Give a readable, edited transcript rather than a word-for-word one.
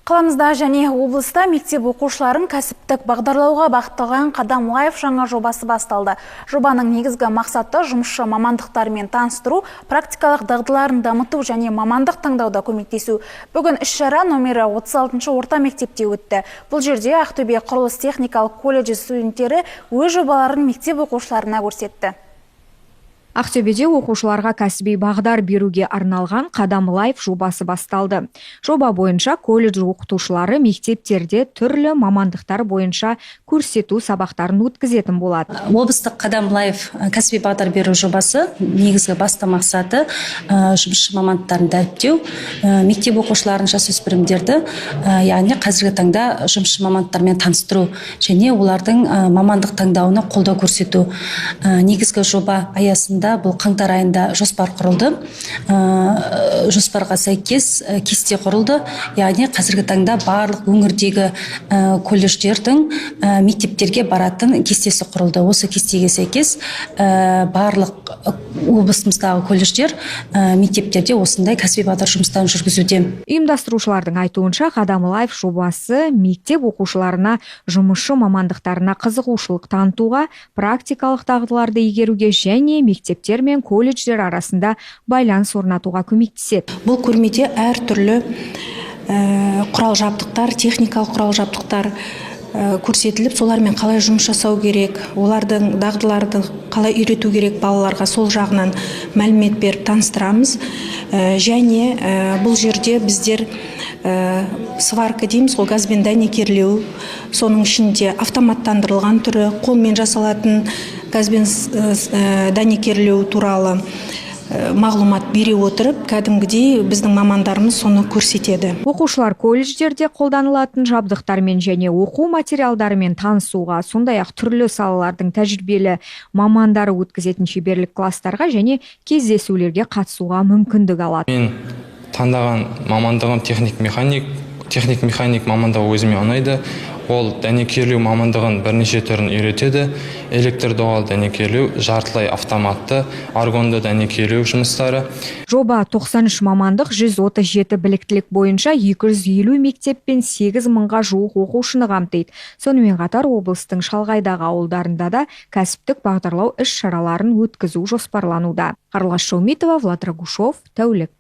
Қаламызда және облыста мектеп оқушыларын кәсіптік бағдарлауға бағытталған «Қадам Лайф» жаңа жобасы басталды. Жобаның негізгі мақсаты – жұмысшы мамандықтарымен таныстыру, практикалық дағдыларын дамыту және мамандық таңдауда көмектесу. Бүгін іс-шара номері 36 орта мектепте өтті. Бұл жерде Ақтөбе құрылыс техникалық колледжі студенттері өз жобаларын мектеп оқушыларына көрсетті. Ақтөбеде оқушыларға кәсіби бағдар беруге арналған «Қадам Лайф» жобасы басталды. Жоба бойынша колледж оқытушылары мектептерде түрлі мамандықтар бойынша көрсету сабақтарын өткізетін болады. Облыстық «Қадам Лайф» кәсіби бағдар беру жобасы негізгі басты мақсаты – жұмысшы мамандықтарын дәріптеу, мектеп оқушыларын, жасөспірімдерді, яғни қазіргі таңда жұмысшы мамандықтармен таныстыру және олардың мамандық таңдауына қолдау көрсету. Негізгі жоба аясында бұл қаңтар айында жоспар құрылды. Жоспарға сәйкес кесте құрылды, яғни қазіргі таңда барлық өңірдегі колледждердің мектептерге баратын кестесі құрылды. Осы кестеге сәйкес барлық облысымыздағы колледждер мектептерде осындай кәсіби бағдар жұмыстарын жүргізуде. Ұйымдастырушылардың айтуынша, «Қадам Лайф» жобасы мектеп оқушыларына жұмысшы мамандықтарына қызығушылық танытуға, практикалық дағдыларды игеруге және мектептер мен колледждер арасында байланыс орнатуға көмектеседі. Бұл көрмеде әртүрлі құрал жабдықтар, техникалық құрал жабдықтар көрсетіліп, солармен қалай жұмыс жасау керек, олардың дағдыларды қалай үйрету керек балаларға, сол жағынан мәлімет беріп таныстырамыз. Және бұл жерде біздер сварка дейміз ғой, газбен дәнекерлеу, соның ішінде автоматтандырылған түрі, қолмен жасалатын газбен дәнекерлеу туралы мағлұмат бере отырып, кәдімгідей біздің мамандарымыз соны көрсетеді. Оқушылар колледждерде қолданылатын жабдықтармен және оқу материалдарымен танысуға, сондай ақ түрлі салалардың тәжірибелі мамандары өткізетін шеберлік класстарға және кездесулерге қатысуға мүмкіндік алады. Мен таңдаған мамандығым – техник механик. Техник механик мамандығы өзіме ұнайды. Ол дәнекерлеу мамандығын бірнеше түрін үйретеді: электр доғалы дәнекерлеу, жартылай автоматты, аргонды дәнекерлеу жұмыстары. Жоба 93 мамандық, 137 біліктілік бойынша 250 мектеп пен 8 мыңға жуық оқушыны қамтиды. Сонымен қатар облыстың шалғайдағы ауылдарында да кәсіптік бағдарлау іс-шараларын өткізу жоспарлануда. Қарлығаш Шаумитова, Влад Рагушов, «Тәулік».